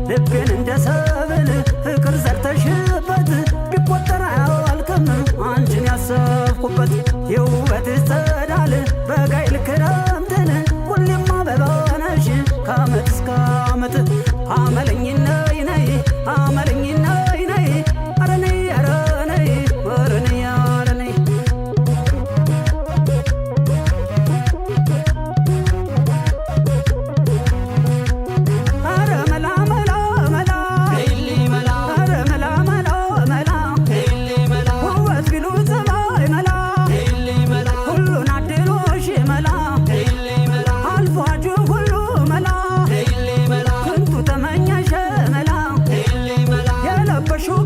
ልቤን እንደ ሰብል ፍቅር ዘርተሽበት ቢቆጠር አያልቅም አንቺን ያሰብኩበት። የውበትሽ ጸዳል በጋይል ክረምትን ሁሌም አበባ ነሽ ከዓመት እስከ ዓመት። አመለኝ ነይ ነይ፣ አመለኝ ነይ ነይ፣ ኧረ ነይ፣ ኧረ ነይ፣ ኧረ ነይ፣ ኧረ ነይ። ኧረ መላ መላ መላ፣ ኧረ መላ መላ መላ፣ ውበት ቢሉ ፀባይ መላ፣ ሁሉን አድሎሽ መላ፣ አልፎ ሂጂ ሁሉ መላ፣ ከንቱ ተመኘሽ መላ፣ የለበሽው